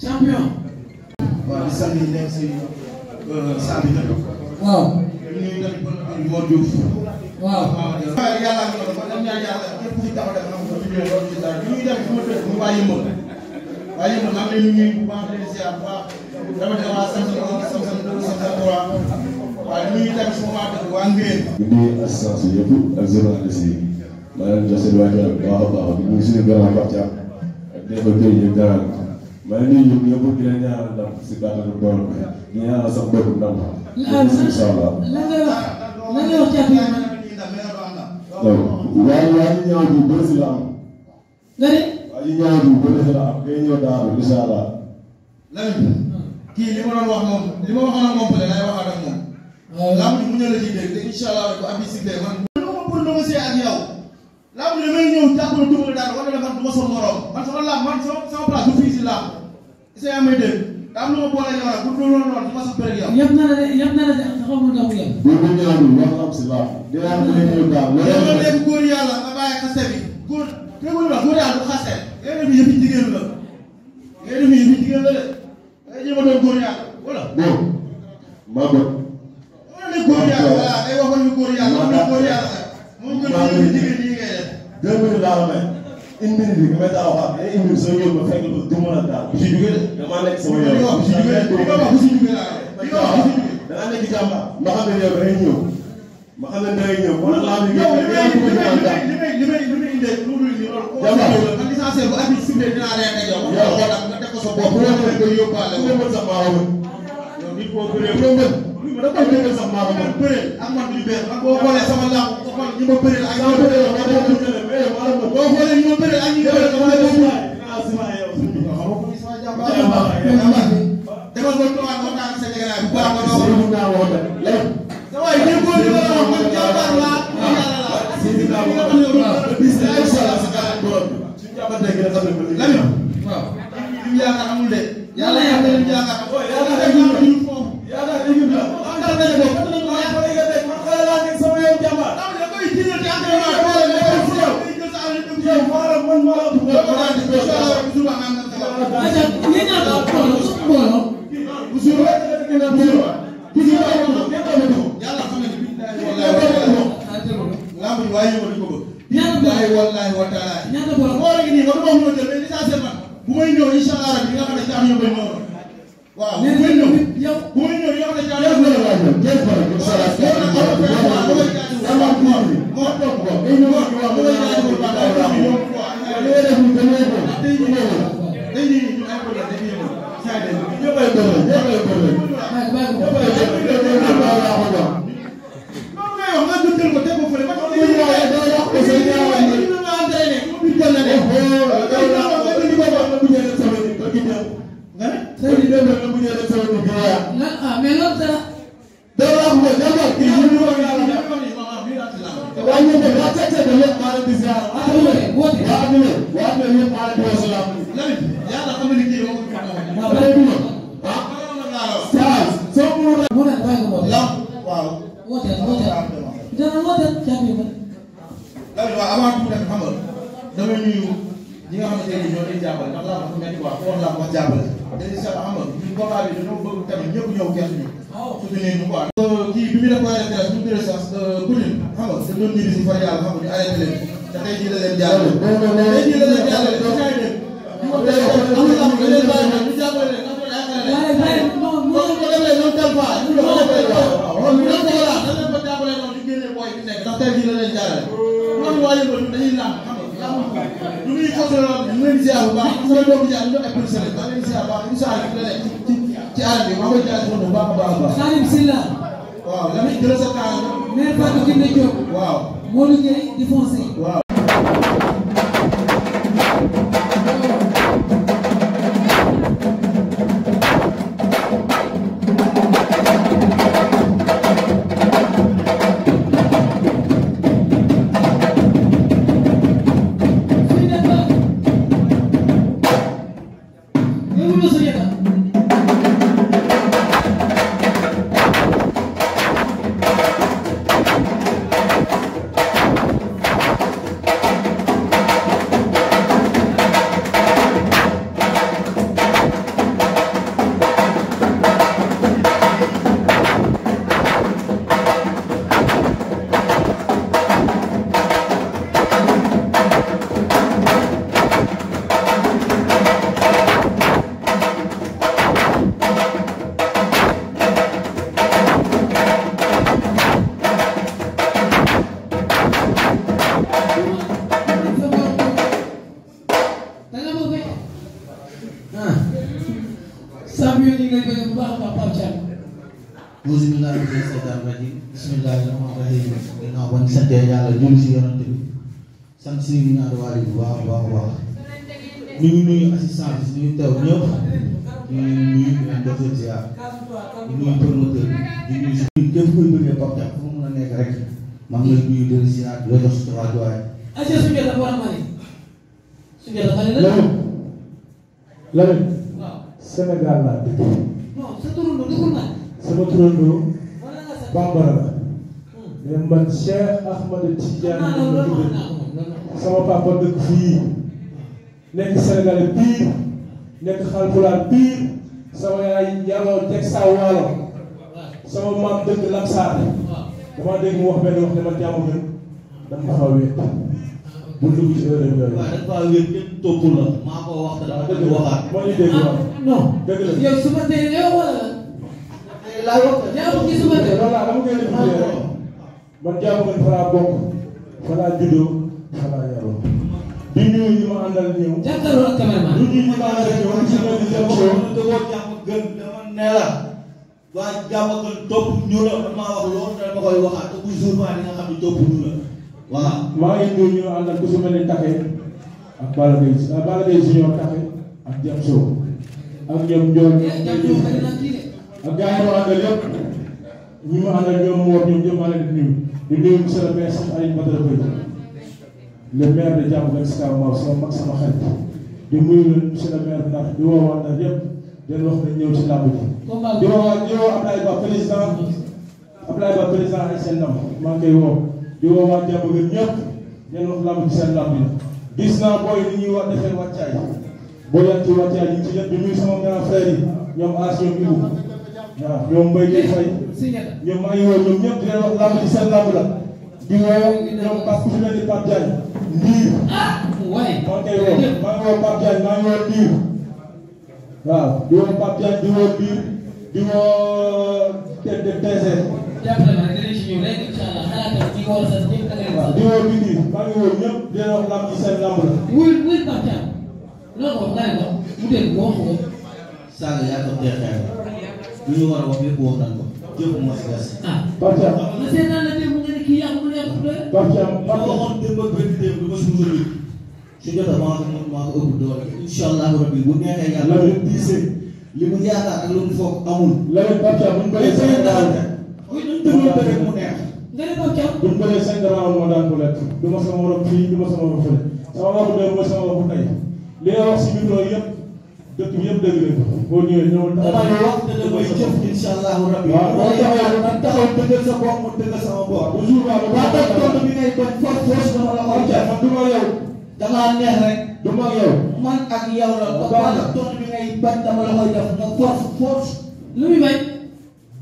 champion. waaw di sant yi nekk si saa bi tamit. waaw. ñu ngi tamit bon Mor Diouf. waaw. waaw yàlla ak yow man dañu ñaan yàlla képp ku fi taxaw def xam nga fi ñëwee loolu ci dara ñu ngi def fu ma dëkk mu waa Yëmbal. waa Yëmbal maa ngi leen di nuyu bu baax di leen ziar bu baax rawatina waa Samson waaye ñu ngi tamit sama waa dëkk waa Ngéen. di nuyu assistance yëpp ak journaliste yi maa leen jox seen wàccuwaay bu baax a baax di nuyu suñu grand Pape Thiam ak Demba Gueye ñu gànnaar maa ngi nuyu ñëpp di leen ñaanal ndam si kàttanu borom bi ñu ñaanal sax bopp ndam. incha allah. lan ngay wax caabi yi man. waaye waa ñu ñëw bu bëri si la am. nga ne. waa ñu ñëw bu bëri si la am ngay ñëw daaru incha allah. Lamine kii li ma doon wax moom li ma waxoon ak moom peut-être lay waxaat ak moom. waaw laa mu ñëw la ciy dégg te incha allah rek bu abi si dee man. man ma pour négocier ak yow. laa mu ne may ñëw jàppale dugal daal wala man du ma sa morom man sama laa man sama place du fii si laa est-ce que yaa may dégg daa am lu ma boole yow nag bu dul woon noonu du ma sax bëri yow. yëpp na la de xaw ma ndax mu yem. bu ñu ñëwul wax am si laa. dinaa am lu ñëw daal. loolu léegi góor yàlla nga bàyyi xaste bi góor déggoo la góor yàlla du xaste. ngay def yëfi jigéen la ngay def yëfi jigéen la de ngay jéem a doon góor yàlla wala. bon maa bëgg. wala ne góor yàlla voilà day waxoon ñu góor yàlla wala góor yàlla moom gën a yëfi jigéen yi ngay def. 2 minutes laa la may. une minute bi nga may taxaw xaar ay une minute soo ñëw ba fekk du mën a daal. bu si jugee de. damaa nekk sama yoon. bu si jugee de li nga wax bu si jugee laa li nga wax bu si jugee. da ngaa nekk jàmbaar. ma xam ne yow dangay ñëw. ma xam ne dangay ñëw. wala laa bi nga li may indee lu dul nii loolu. jàmbaar man licencié bu abi simple dinaa leen ak yow. yow nga teg ko sa bopp. bu la mën koy yóbbaale wu. bu sax maa yow nit boo bëree bu mën. da koy bëree sax maa mën. bëree ak man duñu benn man boo xoolee sama làmb xool ñi ma bëree ak ñi ma bëree boo xoolee ñi ma bëree ak ñi ma bëree dama lay def demal ko toog ak waxtaan sa jegelaay bu baax nga doon sa waay ñu ko ñu la wax man jàmbaar laa yàlla laa Lamine waaw ñu yaakaar amul de yàlla yàlla leen yaakaar yàlla rek ñu ñu foofu yàlla rek ñu la am dal nañ ko man xala laa nekk sama yow jàmbaar da koy jël ci entraînement wala ne ko ci yow jël sa am dem ci yow wala man ma la bu ko daan ci inshallah bu suba am na sa aja ñi ñaan la ko bu suba yàlla xam ne wallahi lamb yi waaye ñu ko bëgg wallahi wa taala ñaata bo mo rek ni mo do mo jël mais licencié man bu may ñëw inshallah rabbi nga xam ne tax ñu koy ñëw waaw bu may ñëw yow bu may ñëw yow la tax ñu koy Salim Silla. waaw Lamine jël sa temps. maire Fatou Kiné Diop. waaw Modou Gueye di foncé. waaw. ah champion yi ngay bëgg bu baax a baax Pape Thiam. bismillaahi mina shaytaani rajiim bismillaahi rahmaani rahiim ginnaaw ba ñu sante yàlla julli si yonent bi sant si ñaari waali bu baax a baax a baax ñu ngi nuyu assistant bi ñu teew ñëpp ñu nuyu leen docteur Zia di nuyu promoteur di nuyu si képp kuy bëggee Pape Thiam fu mu mën a nekk rek maa ngi lay nuyu de Zia di la jox sa waajuwaay. ayca su ngeen la war a mane su ngeen la mane la. Lamine waaw Sénégal laa dëkk. non sa turando dëkkul naa. sama turandoo wala nga sa. bambara la. mais man Cheikh Ahmed Tidiane la tudd. sama papa dëkk fii nekk Sénégalais pire nekk Haalpulaar pire sama yaay yaroo teg saa waalo sama maam dëkk Lamsaar dama dégg mu wax benn wax ne man jàmm gën dama xaw a wéet bu dugg ci heure yooyu. waaw dafa wér kenn toppul la maa ko wax te dama dëgg waxaat. moo ñu dégg waaw non dëgg la. yow suba tey yow wala. laa wax yaa ngi gis suba tey. loolu laa dama koy def rek man jàmm gën fa laa bokk fa laa juddoo fa laa yaroo. di nuyu ñi ma àndal ñëw. jàkkaarloo ak cameraman. lu ñuy àndal ñëw ci la di dem show da koo jàmm gën dama ne la waa jàmm gën topp ñu la maa wax loolu dama koy waxaat te bu jour ba di nga xam ne topp ñu la waaw. maa ngi nuyu ñu àndal ku si mel ni Take ak Balla Gaye Junior Take ak Jam Sow ak ñoom Ndiol ak gars yi ma àndal yëpp ñi ma àndal ñoom mu wax ñoom ñëpp maa leen di nuyu di nuyu monsieur le maire Cheikh Aliou Badara Beye le maire de Diamaguène Sicap Mbao sama mag sama xarit di nuyu monsieur le maire ndax di woo waa Ndar yëpp di wax nañ ñëw ci làmb ji di woo Abdoulaye Ba président ay seen ndam maa ngi koy woo di woo waa Diamaguène ñëpp leen wax làmb ci seen làmb yi gis naa booy li ñuy wax defee wàccaay boo yàgg ci wàccaay ñu ci lépp di nuyu sama grand frère yi ñoom As ñoom Ibou waaw ñoom Mbaye Gueye Faye ñoom maa ngi woo ñoom ñëpp di leen wax làmb ci seen làmb la di woo ñoom Pape ku fi mel ni Pape Diagne Ndiir maa ngi koy woo maa ngi woo Pape Diagne maa ngi woo Ndiir waaw di woo Pape Diagne di woo Ndiir di woo TC jàppale ma rek dinañ ci ñëw rek incha allah xalaatal ñi ko war a sant ñëpp da ngay waaw di woo Bindi maa ngi woo ñëpp di leen wax làmb ci seen làmb la. wul Pape Thiam loolu ko nga ne ko mu dégg ko wax ko. Saaga yaa ko tee xeer lu ñu war a wax lépp wax nañ ko jëpp moo si des. ah Pape Thiam ma seetaan la démb nga ne kii yàqu mu neex doole. Pape Thiam ma waxoon démb ak benn démb du ma si mos a wér su jota maa ko ëpp doole incha allahu rabbi bu neexee yàlla lu diisee li mu yaakaar ak lu mu foog amul. Lamine Pape Thiam bu ñu bëree seen round mu neex. nga ne Pape Thiam. bu ñu bëree seen round ma daan ko lekk du ma sama morom fii du ma sama morom fële sama waxu démb mooy sama waxu tey li nga wax si micro yëpp dëkk bi yëpp dégg nañ ko boo ñëwee ñëwul damay wax te damay jëf incha allahu rabbi. waaw boo taxaw dëggal sa bopp mu dëggal sama bopp. bu jour ba waa tax tontu bi ngay bañ force dama la ko jaay. man du ma yow dangaa neex rek. du ma yow man ak yow la. waa tax tontu bi ngay bañ dama la koy def nga force. lu muy bañ.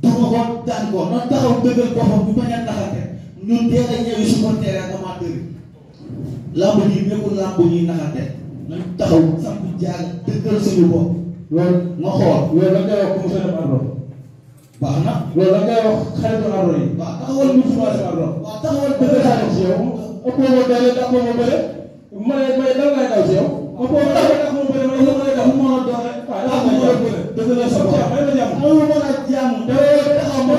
duma ko daan ko noonu taxaw dëggal boppam bu bañ a naxante ñun dee la ñëwi supporter ak amateur yi. lamb ji nekkul lamb ñuy naxante nañ taxaw samp jaag dëggal suñu bopp. loolu nga xool. loolu la ngay wax ku mu seen ardo baax na. loolu la ngay wax xaritu ardo yi waaw taxawal ñu commencé ardo waaw taxawal bëgg dëgg naa ci yow ëppoo ma doole dàqoo ma bëre ma ne may lan lay daw ci yow ëppoo ma doole dàqoo ma bëre ma ne ma lay daw mu mën a doole. waaw daa ma jàmm dëgg la sa bopp may ma jàmm mooy mën a jàmm. taxaw ma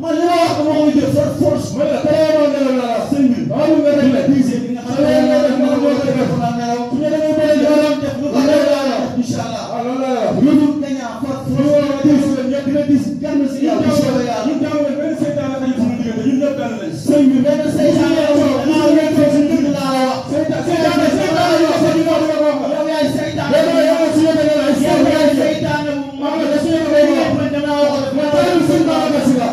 man li ma wax dama koy jël force. ma ne la tey ma ne la sëñ bi. waaw mu nga rek la diisee bi nga xam ne moo koy def naa nelaw. su ñu demee bëre ñu doon def lu ko def incha allah. waaw loolu la wax lu dul gañaa force. ñëpp dina dis kenn si yàlla incha allah. ñun jàmm benn seytaan la ñu suñu diggante ñun ñëpp benn lañ sëñ bi benn seytaan la wax danaa leen toog si dëgg laa la wax. seytaan la wax sa dina ko wax yow yaay seytaan. yow suñu bëgg la yow yaay seytaan bu mag la suñu bëgg la man danaa wax la. ma tayu suñu baax la si la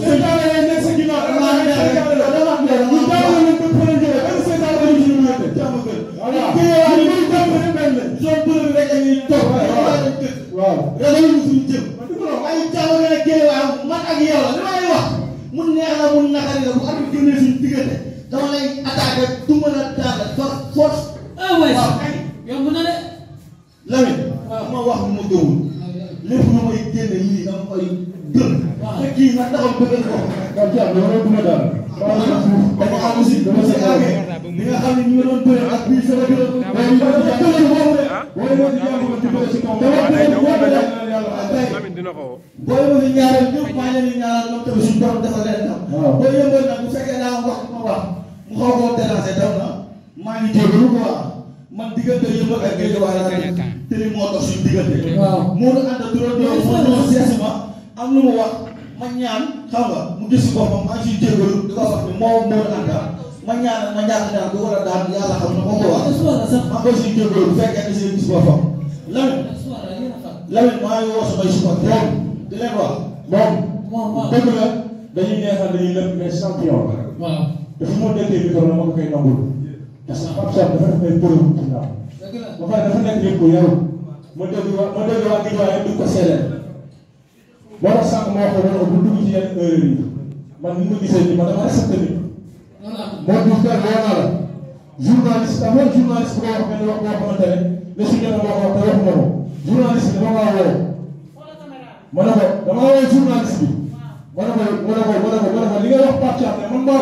seytaan la nekk sa ginnaaw dama neex rek dama neex ñu jàmm la ko pour jël benn seytaan la ñu suñu mënte jàmm gën voilà ñu jàmm ne benn zone bleu bi rek dañuy toog. waaw ragal ñu suñu jëm. ay jàmm nga ne géej waaye man ak yow la li may wax mu neex la mu naqari la bu am génnee suñu diggante dama lay attaqué du mën a daal force. ah waay waaw yomb na de. Lamine. waaw ma wax lu ma gëmul. lépp lu may génne yii dama koy gëm. waaw te kii nga taxaw bëggal ko. Pape Thiam dama duma daal dama am aussi àggee. li nga xam ne ñu ngi doon bëre ak bii sama gërëm. moo di jàmm nga tuddee si kaw. Lamine dina ko woo. booy ma fi ñaareel ñëpp maa ngi leen di ñaanal ñoom tamit suñu borom defal leen tam. waaw booy yëngal nag bu fekkee daa wax ma wax mu xaw koo déranger tam na maa ngi jégalu quoi man diggante yëngal ak géej waaye laa nekk te li moo dox suñu diggante. waaw moo doon ànd ak turam moo doon seesi ma am lu mu wax ma ñaan xam nga mu gis si boppam maa ngi siy jégalu di ko wax ni moo doon ànd ma ñaan ma ñaan du war a daan yàlla xam na moo ko wax maa ngi siy jégalu bu fekkee ne si gis boppam Lamine maa ngi woo samay supporter di leen wax moom dëgg la dañuy neexal dañuy lépp mais champion la. waaw te fu ma déggee micro la ma ko koy nangul parce que Pape Thiam dafa def ay preuve ci ndaw ba pare dafa nekk nit ku yaru ma dégg waa Guèye waaye duñ ko seedeel moo tax sànq ma wax ko ne bu dugg ci yenn heure yi man ni ma gisee nii man dama respecté nit moo dugg kër boo naa la journaliste amoon journaliste bu ko wax benn wax boo xamante ne su ñu wax te waxuma ko journaliste bi dama woo ma ne ko dama woo journaliste bi ma ne ko li nga wax Pape Thiam ne man maa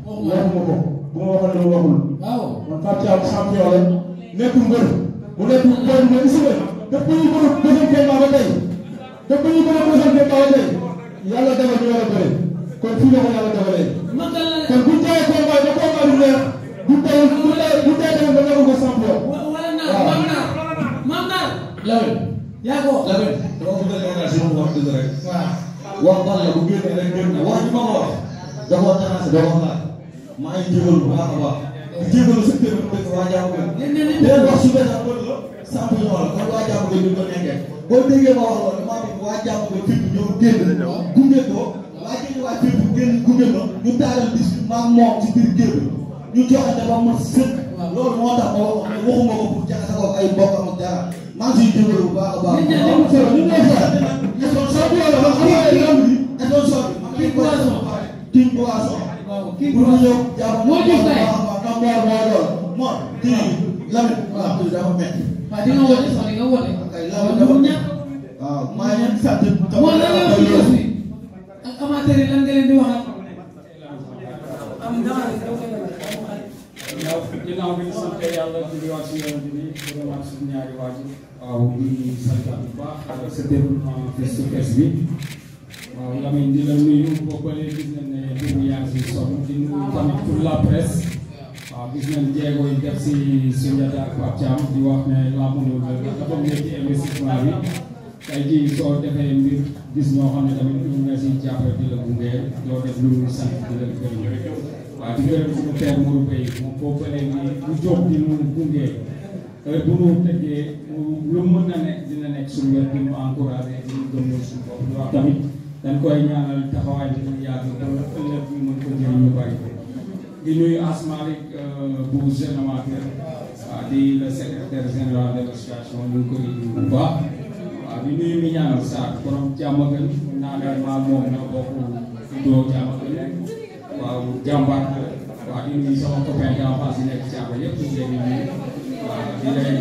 ko wax waxuma ko bu ma waxoon ne waxul man Pape Thiam champion la nekk mbër mu nekk mbër mu isi la depuis ñu bëri deuxième combat ba tey depuis ñu bëri deuxième combat ba tey yàlla defal ñu war a bëri kon fii la ko yàlla defalee kon bu ñu jaayee combat ba combat du neex bu tey tamit ba nekk ko champion Lamine yaa ko Lamine dama bëgg a occasion wax dëgg rek. waaw wax la bu génnee rek génn wax ji ma ko wax. da koo tracé da koo xalaat. maa ngi jégalu bu baax a baax. di jégalu sa kër dëkk waa jàmm gën. di leen wax su dee sax bëgg la. champion la kon waa jàmm gën ñu ko nekkee. boo déggee ma wax loolu damaa bëgg waa jàmm gën fi ñëw génn. gunge ko waa jënd waa fi génn gunge ma ñu taalal bis maa moom ci biir génn ñu joxante ba mu sëkk. loolu moo tax ma waxuma ko pour jaxase ko ay mbokkam ak dara. maa ngi siy jégalu bu baax a baax. ñu ngi lay faral di naan sponsor bi wala xam nga lamb bi sponsor bi. kii boisson kii boisson. kii boisson ñëw jàpp moo jox kay. waaw moo doon moo kii Lamine waaw kii dafa métti. waaw di nga woote sax di nga woote. kay Lamine dafa métti. waaw maa ngi leen di sant. moo lan la wax ci bi ak amateur yi lan nga leen di waxal. am dama ginnaaw bi ñu sant yàlla di wax si yoon bi di wax suñu ñaari waajur waaw di sant bu baax sa déroulement face to face bi waaw Lamine di la nuyu boobu ba léegi gis nañ ne déglu yaa ngi si sonn di nuyu tamit pour la presse waaw gis nañ jéego yi def si Soundiata ak Pape Thiam di wax ne laa mënul dafa nekk ci investissement bi tey jii soo defee mbir gis ñoo xam ne tamit ñu nga si jàppale di la gunge doo def lu sant di la gërëm waaw di gërëm suñu père Mourou Bey moom boo ko léegi bu jóg di mu gunge bu nu tëggee lu mën na nekk dina nekk suñu wet di mu encouragé di ñu gëmloo suñu bopp di wax tamit dañ koy ñaanal taxawaay bi mu yàgg ba ëllëg ñu mën ko jëriñ ñu bari di nuyu Asmalik bu jeune amateur waaw di le secrétaire général de l'association ñu ngi koy bu baax waaw di nuyu mi ñaanal Sarr borom jàmmagal naa ne maa moom na bokk doo jàmmagal waaw jàmbaar waaw di nuyu sama copain d'enfance yi nekk ci àll yëpp di leen nuyu waaw di leen